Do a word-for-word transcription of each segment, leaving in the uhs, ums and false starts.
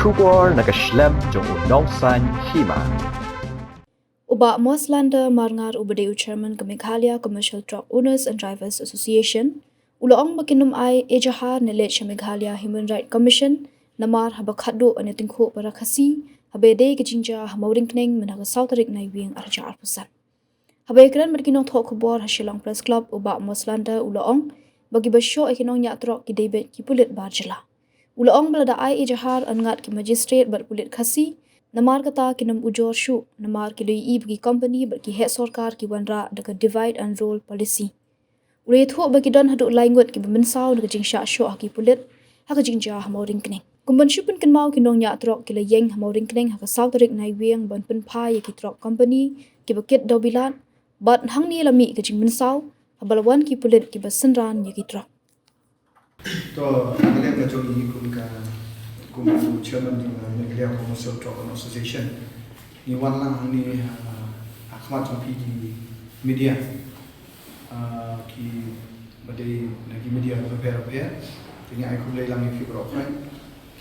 Khubor na ka shlem jong u Nongsaiñ Hima. U Bah Moslanda Marngar uba dei u chairman ka Meghalaya Commercial Truck Owners and Drivers Association u la ong ba kin ym ai ejahar ne leit sha Meghalaya Human Rights Commission namar haba khatduh yn ïatyngkhuh para Khasi haba ïadei ka jingjia ha Mawryngkneng mynha ka saw tarik Naiwieng arhajar arphew san. Haba ïakren bad ki nongthoh khubor ha Shillong Press Club, u Bah Moslanda u la ong ba kiba shoh ïa ki nongñiah trok ki dei beit ki pulit bar jylla. U la ong ba lada ai ejahar yn ngat ki magistrate bad pulit Khasi, namar kata kin ym ujor shuh namar ki la ïohi ba ki company bad ki heh sorkar ki wanrah da ka divide and rule policy. U la ïathuh ba ki don haduh lai ngut kiba mynsaw na ka jingshah shoh ha ki pulit ha ka jingjia ha Mawryngkneng. Kum ban shu pynkynmaw, ki nongñiah trok ki la ïeng ha Mawryngkneng ha ka saw tarik Naiwieng ban pynphai ïa ki trok company kiba kit dewbilat, bad hangne la mih ka jingmynsaw haba la wan ki pulit kiba synran ïa ki trok. To, na ka liang ka jong ngi kum ka, kum u chairman jong ka Meghalaya Commercial Truck Owners Association, ngi wan lang hangne ha, ha khmat jong phi ki media, ah, kiba dei na ki media bapher bapher. Te ngi ai khublei lang ïa phi baroh khoit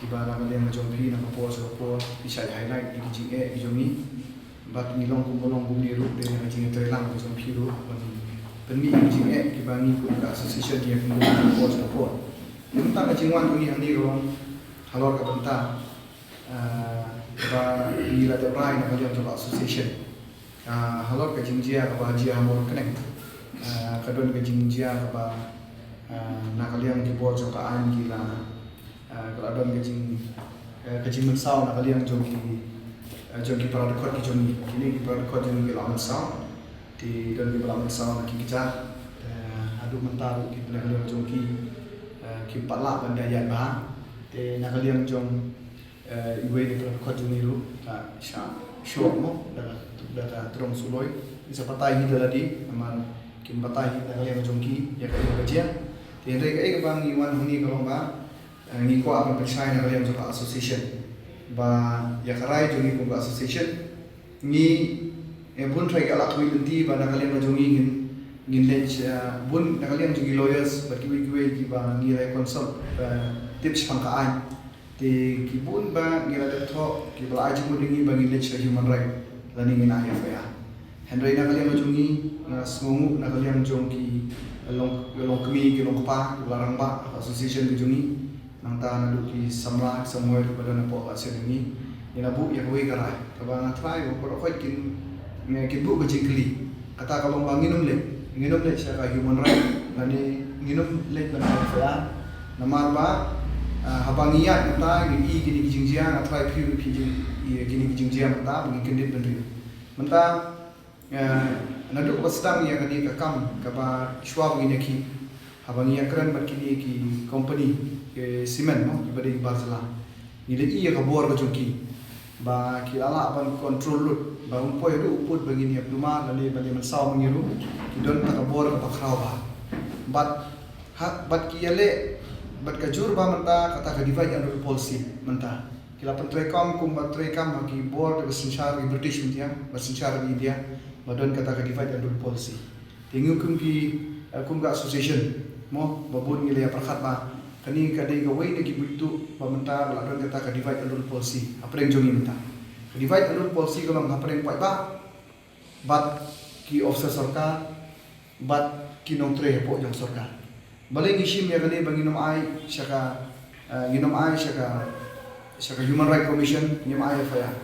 kiba na ka liang ka jong phi, na ka por sha ka por phi shait highlight ïa ki jingeh ki jong ngi. Bad ngi long kumba long kumne ruh, dei na ka jingïatreilang ka jong phi ruh ban pynmih ïa ki jingeh kiba ngi kum ka association ngi ïa pynmih na ka por sha ka por. Mynta ka jingwan jong ngi hangne ka long halor ka bynta, ah, kaba ngi la dep rai na ka liang jong ka association. Ah, halor ka jingjia kaba jia ha Mawryngkneng. Ah, ka don ka jingjia kaba, ah, na ka liang ki bor jong ka aiñ ki la, ah, ka la don ka jing, eh, ka jingmynsaw na ka liang jong ki, eh, jong ki para dkhot ki jong ngi. Kine ki para dkhot jong ngi ki la mynsaw. Te don kiba la mynsaw na ki kjat. Eh, haduh mynta ruh ki na ka liang jong ki, eh, kim pat lah ban da ïaid bha. Te na ka liang jong eh, iwei na ki para dkhot jong ngi ruh, ah, shah shoh mo, da ka, da ka Trong Suloi. Ngi sa batai hi da lade, namar kim batai hi na ka liang jong ki ïa ka, ïa ka jia. Te hynrei kaei kaba ngi wan hangne ka long ba, eh, ngi kwah ban pynshai na ka liang jong ka association ba ïa ka rai jong ngi kum ka association, ngi, eh, bun trai ki la kawei lynti ba na ka liang jong ngi ngin, ngin leit, eh, bun na ka liang jong ngi lawyers bad kiwei kiwei kiba ngi la consult, eh, tip shaphang ka aiñ. Te ki bun ba ngi la dep thoh, kiba la ai jingmut ïa ngi ba ngin leit sha human right lane ngin ai F I R. Hynrei na ka liang jong ngi, nga sngewnguh na ka liang jong ki long, longkmie ki longkpa kiba la rangbah ha ka association ka jong ngi. Nangta naduh ki samla ki samoi kiba don hapoh ka association jong ngi, ngi la buh ïa kawei ka rai kaba nga tharai ba baroh khoit kin, kin buh ka jingkylli. Kata ka long ba ngin ym leit, ngin ym leit sha ka human right lane ngin ym leit ban ai F I R. Namar ba, ah, haba ngi ïaid mynta ngi i kine ki jingjia, nga tharai phi ruh phi ju i kine ki jingjia mynta ba ngi kyndit bynriew. Mynta, eh, naduh ba sdang ïa kane ka kam kaba shuwa ba ngin ïakhih, haba ngi ïakren bad kine ki company, ki cement mo, kiba dei ki bar jylla. Ngi la i ïa ka bor ka jong ki ba ki la lah ban control lut, ba ym poi haduh u pud ba ngin ïa pynmar lane ban ïa mynsaw ma ngi ruh. Ki don ta ka bor kaba khraw bha. Bad ha, bad ki ïaleh bad ka jur ba mynta kata ka divide and rule policy mynta. Ki la pyntreikam kumba treikam ha ki bor kiba synshar ki British mynta, ba synshar ki India, ba don kata ka divide and rule policy. Te ngi kum ki, eh, kum ka association mo, ba bun ngi la ïa pyrkhat ba kane ka dei kawei na ki buit tuh ba mynta ba la don kata ka divide and rule policy hapdeng jong ngi mynta. Ka divide and rule policy ka long hapdeng paidbah bad ki officer sorkar bad ki nongtrei hapoh jong sorkar. Balei ngi shim ïa kane ba ngin ym ai sha ka, eh, ngin ym ai sha ka, sha ka Human Rights Commission, ngin ym ai F I R.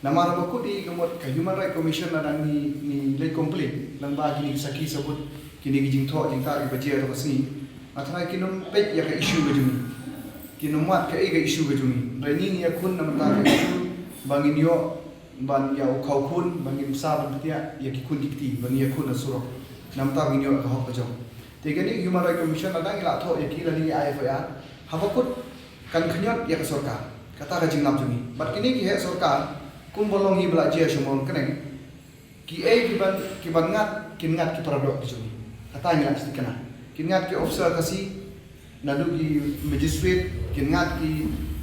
Namar ba kut i ka mut ka Human Rights Commission lada ngi, ngi leit complain lyngba kine ki sakhi sabut, kine ki jingthoh jingtar kiba jia ha ka sngi, nga tharai kin ym peit ïa ka issue ka jong ngi. Kin ym wad kaei ka issue ka jong ngi. Hynrei ngi ngi ïakhun na bynta ka issue ba ngin ïoh ban ïa u khaw khun, ba ngin bsa ban ktiah ïa ki khun ki kti, ba ngin ïakhun ha surok. Na bynta ba ngin ïoh ka hok ka jong. Te kane Human Rights Commission lada ngi la thoh ïa ki lane ngi ai F I R, haba kut kan khñiot ïa ka sorkar. Kata ka jinglap jong ngi. Bad kine ki heh sorkar, kumba long hi ba la jia sha Mawryngkneng, kiei kiban, kiban ngat, kin ngat ki paradoh ki jong ngi. Kata ngi la sdang kane. Kin ngat ki officer Khasi, naduh ki magistrate, kin ngat ki,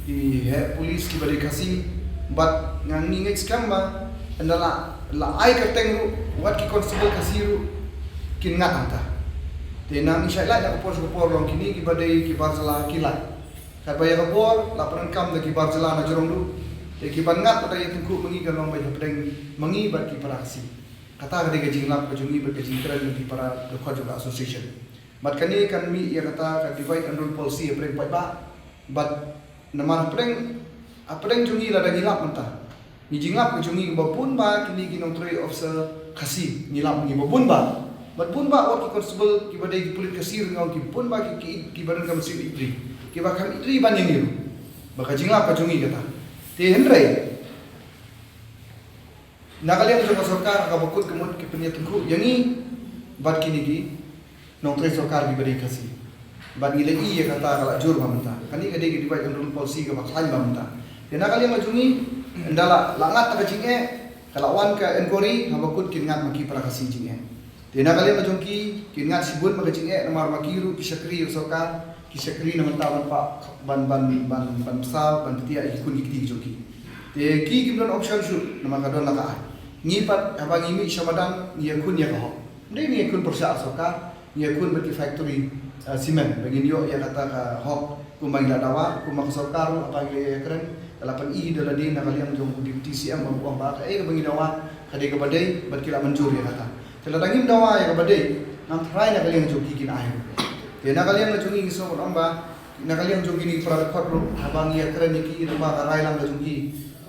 ki heh police kiba dei Khasi, bad nga ngi ngeit skhem ba ynda la, la ai kyrteng ruh, wat ki constable Khasi ruh, kin ngat hangta. Te nang ngi shait lait na ka por sha ka por long kine kiba dei ki bar jylla ki lait. Katba ïa ka bor la pyndonkam da ki bar jylla na jrong ruh. Te ki ban ngat lada ïa tyngkhuh ma ngi ka long ba ïa pdeng ma ngi bad ki para Khasi. Kata ka dei ka jinglap ka jong ngi bad ka jingkren ki para dkhot jong ka association. Bad kane kan mih ïa kata ka divide and rule policy hapdeng paidbah. Bad namar hapdeng, hapdeng jong ngi lada ngi lap mynta, ngi jinglap ka jong ngi ba bun ba kine ki nongtrei officer Khasi ngi lap ngi ba bun ba. Bad bun ba wat ki constable kiba dei ki pulit Khasi ruh ngi ong ki bun ba ki, ki, kiba don ka mynsiem ïeit ri, kiba kham ïeit ri ban ïa ngi ruh. Ba ka jinglap ka jong ngi kata. Te hynrei na ka liang jong ka sorkar kaba kut ka mut ki pynïatyngkhuh ïa ngi bad kine ki nongtrei sorkar kiba dei Khasi. Bad ngi la ïohi ïa kata ka la jur ba mynta. Kane ka dei ka divide and rule policy kaba khlaiñ ba mynta. Te na ka liang ka jong ngi, ynda la, la ngat ta ka jingeh, ka la wan ka inquiry, haba kut kin ngat ma ki para Khasi jingeh. Te na ka liang ka jong ki, kin ngat shibun ma ka jingeh, namar ma ki ruh ki shakri ïa ka sorkar, ki shakri na mynta ban pah, ban, ban, ban, ban pynsaw, ban pyntiah ïa ki khun ki kti ki jong ki. Te ki kim don option shuh, namar ka don la ka aiñ. Ngi pat, haba ngi mih sha madan, ngi ïakhun ïa ka hok. Ym dei ngi ïakhun pyrshah sorkar, ngi ïakhun bad ki factory, eh, cement, ba ngin ïoh ïa kata ka hok, kumba ngi la dawa, kumba ka sorkar ruh, haba ngi la ïakren, ka la pyni da lade na ka liang jong u Deputy C M, ba u ong ba, kaei kaba ngi dawa, ka dei kaba dei, bad ki la mynjur ïa kata. Te lada ngim dawa ïa kaba dei, ngam tharai na ka liang jong ki kin ai. Te na ka liang jong ngi ngi sngew ban ong ba, na ka liang jong kine ki para dkhot ruh, haba ngi ïakren ïa ki, namar ka rai lang ka jong ki.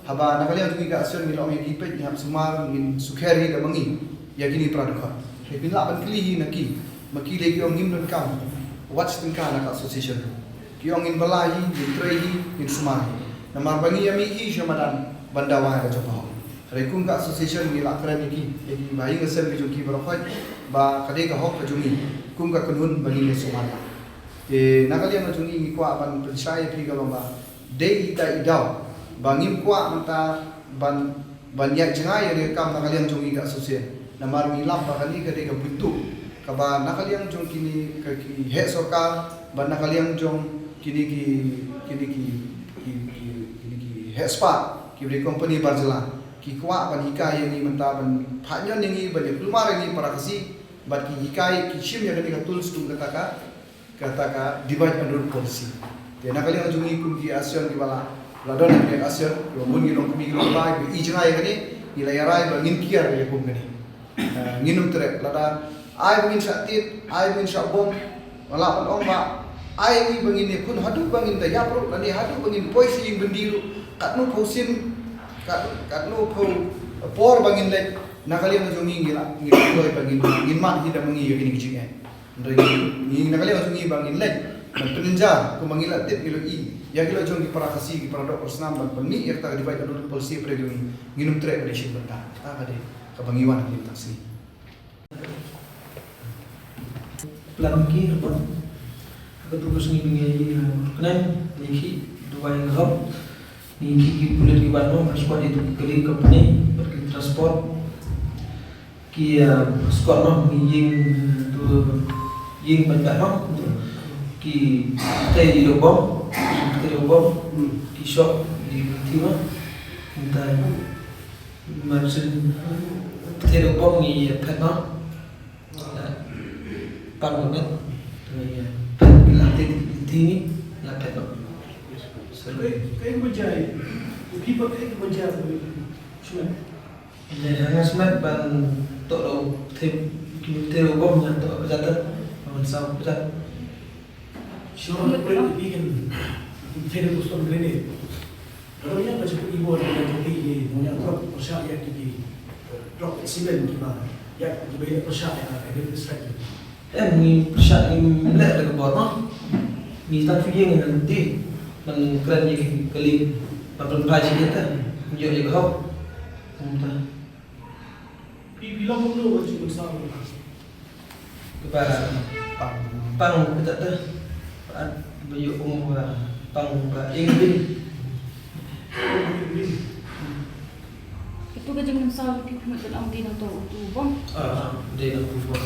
Haba na ka liang jong ngi ka ASEAN ngi la ong ïa ki peit ngi hap sumar ngin sukher hi da ma ngi ïa kine para dkhot. Te phin lah ban kylli hi na ki, ma ki lei ki ong ngim donkam wat shi tyngka na ka association ruh. Ki ong ngin bylla hi, ngin trei hi, ngin sumar hi. Namar ba ngi ïa mih hi sha madan ban dawa ïa ka jong ka hok. Hynrei kum ka association ngi la kren ïa ki, ïa ki ba ïing ka sem ka jong ki baroh khoit, ba ka dei ka hok ka jong ngi, kum ka kynhun ba ngin ïa sumar. Te na ka liang ka jong ngi ngi kwah ban pynshai ïa phi ka long ba dei ita i daw ba ngim kwah mynta ban, ban ïaid jngai ïa ka kam na ka liang jong ngi ka association. Namar ngi lap ba kane ka dei ka buit tuh kaba na ka liang jong kine ka ki heh sorkar, ba na ka liang jong kine ki, kine ki, ki, ki, kine ki heh spah, ki briew company bar jylla, ki kwah ban hikai ïa ngi mynta, ban phah ñion ïa ngi, ban ïa kulmar ïa ngi para Khasi, bad ki hikai, ki shim ïa kane ka tools kum kata ka kata ka divide and rule policy. Te na ka liang jong ngi kum ki ASEAN kiba la, la don ha ka ASEAN, kiba bun ngi long kmie ngi long kpa, kiba i jngai ïa kane, ngi la ïa rai ba ngin kiar ïa kum kane. Eh, ngin ym treh, lada ai ba ngin shah tied, ai ba ngin shah bom, la ban ong ba ai ngi ba ngin ïakhun haduh ba ngin da ïap ruh, lane haduh ba ngin poi sha ïing byndi ruh, katno phew sien, kat, katno phew por ba ngin leit, na ka liang jong ngi ngi la, ngi la kloi ba ngin, ngin mad hi da ma ngi ïa kine ki jingeh. Hynrei ngi, ngi na ka liang jong ngi ba ngin leit ban pynjynjar, kumba ngi la tip ngi la ïohi ïa ki la jong ki para Khasi, ki para doh para snam ban pynmih ïa kata ka divide and rule policy hapdeng jong ngi, ngin ym treh ban ïashim bynta. Kata ka dei kaba ngi wan ha kane ka sngi. Plan ki ruh ban ha ka tu ka sngi ngi ïa, eh, kane ngi ki duwai ka hok. Ngi ki, ki pulit ki ban mo, ka squad itu kali company, bad ki transport. Ki, eh, squad mo, ngi ïing, eh, tu ïing ban dah mo, tu. Ki tei di bom, ki tei di bom, ki shot di ti mo. Ntai. Mar syn tei di bom ngi, eh, phet mo. La pang met. Ïa, phet la ti ti ni la phet. Kaei, kaei ba jia? Phi ba kaei ba jia? Smet. Ïa, nga smet ban to lo ti ti bom ïa to ka jata. Ban saw ka jata. Sure, phi kan phi kan put some grenade. Ka dei ïa ka jingpynbor ïa ka jong ki, ki nongñiah drok pyrshah ïa ki, ki drok, cement kiba ïa kiba ïa pyrshah ïa ka, ka dei strike. Em, ngi pyrshah, ngi leh da ka bor ma. Ngi tang shu ïeng ngan ti ban kren ïa ki kali ban pynphai ïa kita. Ngi ïoh ïa ka hok. Kumta. Phi, phi long kumno ba jingpynsaw? Ba pang, pang kita te. Ba ïoh kum ba pang ba ing bin. Itu ka jingpynsaw phi phi mut ban ong dei nangto utu u bom. Ah, dei nangto u bom.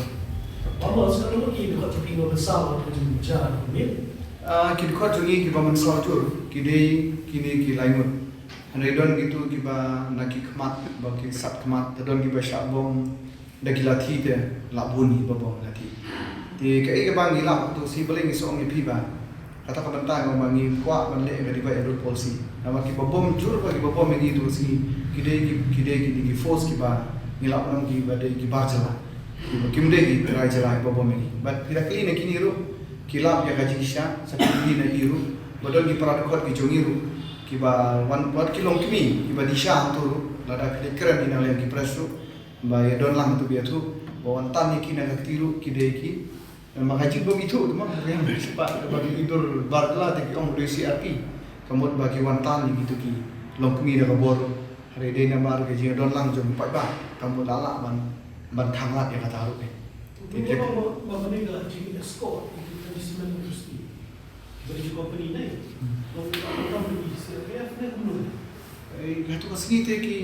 Ba ba sa lo ki dkhot jong phi ba pynsaw ka jingja kumne. Ah, ki dkhot jong ngi kiba mynsaw jur ki dei kine ki lai ngut. Hynrei don kito kiba na ki khmat, ba ki sat khmat, te don kiba shah bom da ki lathi te, la bun hi ba bom lathi. Te kaei kaba ngi lap to shi balei ngi shu ong ïa phi ba Kata ka bynta nga ong ba ngi kwah ban leh ka divide and rule policy. Namar kiba bom jur ba kiba bom ïa ngi tu ka sngi ki dei ki, ki dei kine ki force kiba ngi lah ban ong kiba dei ki bar jylla. Kiba kim dei ki trai jylla kiba bom ïa ngi. Bad phi da kylli na kine ruh ki lap ïa ka jingshisha, sa kine na i ruh. Ba don ki para dkhot ki jong i ruh kiba wan, wat ki longkmie kiba di sha hangto ruh. Lada phi leit kren ïa na liang ki press ruh ba ïa don lang tu ïathuh ba wan tan ïa ki na ka kti ruh ki dei ki. Ma ka jingbym ithuh tu ma ka riam ba ki idur bar jylla te ki ong ba dei C R P. Ka mut ba ki wan tan ïa kitu ki longkmie da ka bor. Hynrei dei namar ka jingdon lang jong ki paidbah ka mut la lah ban, ban khanglad ïa kata ruh. Te ki ong ba, ba ka dei ka jing escort ïa ka jingsimen industri. Bad ki company ne. Long ka company C R P F ne kumno. Eh, katu ka sngi te ki,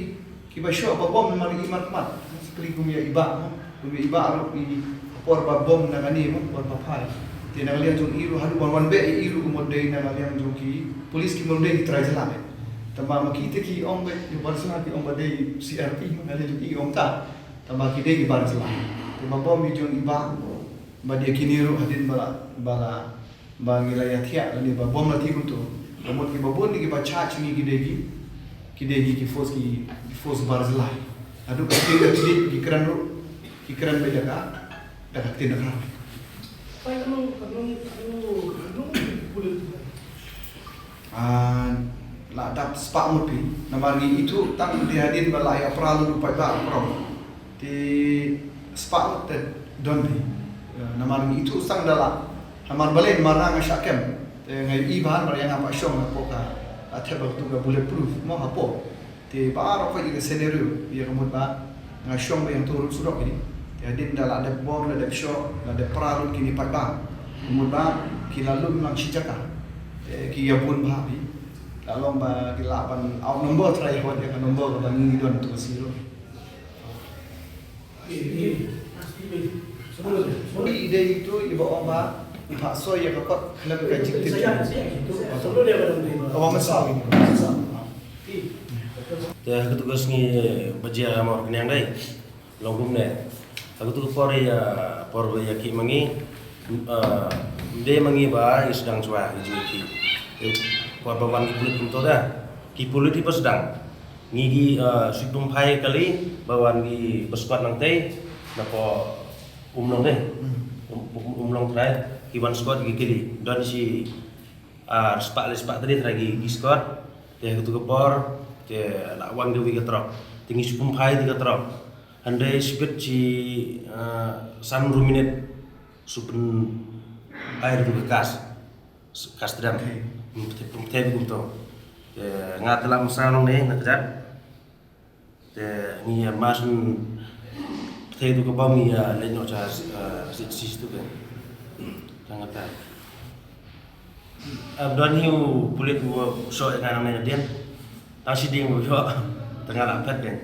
kiba shoh ba bom namar i mat mat. Spri kum ïa i bah mo. Kum ïa i bah ruh i por ba bom na kane mo, por ba phai. Te na ka liang jong i ruh haduh ban wan beh i ruh mut dei na ka liang jong ki police ki mut dei ki trai jylla. Tangba ma ki te ki ong ba i bar jylla ki ong ba dei C R P mo na ka liang jong i ong ta. Tangba ki dei ki bar jylla. Te ba bom i jong i bah. Ba dei kine ruh hadien ba la, ba la Ba ngi la ïathiah lane ba bom la thik kumto. Ka mut kiba bun kiba charge ngi ki dei ki, ki dei ki, ki force ki, ki force bar jylla. Haduh ka ktien ka ktien ki kren ruh, ki kren beit da ka, da ka ktien da ka. Pai, ano, ano, ano, ano ki pulit tu? Ah, la dap spah ngut phi. Namar ngi ithuh tang dei hadien ba la ïa pra lut u paidbah u prong. Te spah ngut te don phi. Eh, namar ngi ithuh tang da la. Namar balei, namar nga shah kem. Te nga ïohi ba namar ïa nga pat shong hapoh ka, ka thep ba tu ka bulletproof mo hapoh. Te baroh ka ïa ka scenario ïa ka mut ba nga shong ba ïa tu ruh surok ini. Te hadien da la dep bom, la dep shoh, la dep pra lut kine paidbah. Ka mut ba ki la lum lang shi jaka. Te ki ïa bun bha phi. La long ba ki la ban out number trai hot ïa ka number ka ba ngi don tu ka siro. I dei itu i ba ong ba i phah soi ïa ka kot khlem ka jingtip. Awa, masa ini. Te ha katu ka sngi ba jia ha Mawryngkneng dei long kumne. Ha katu ka por ïa, por ba ïa ki ma ngi, eh, dei ma ngi ba i sdang shuwa i jingki. Por ba wan ki pulit kumto da. Ki pulit i ba sdang. Ngi ki, eh, shu pynphai kali ba wan ki ba squad nangtei na ko Umlong dei. Um, um, Umlong trai ki wan squad ki kali. Don shi, ah, spah le spah trai trai ki, ki squad. Te ha katu ka por te la wan ka wi ka truck. Te ngi shu pynphai te ka truck. Hynrei shi bit shi, ah, san hynriew minit shu pynai ruh ka kas. Kas tdem. Pynthei, pynthei kumto. Te nga te la masa long ne na kjat. Te ngi ïa mas pynthei tu ka bom ngi ïa leit noh sha, eh, sha sha tu kan. Tang kata. Ab don hi u pulit u shoh ïa nga nangne nadien. Tang shi ding u shoh. Tang nga la phet ding.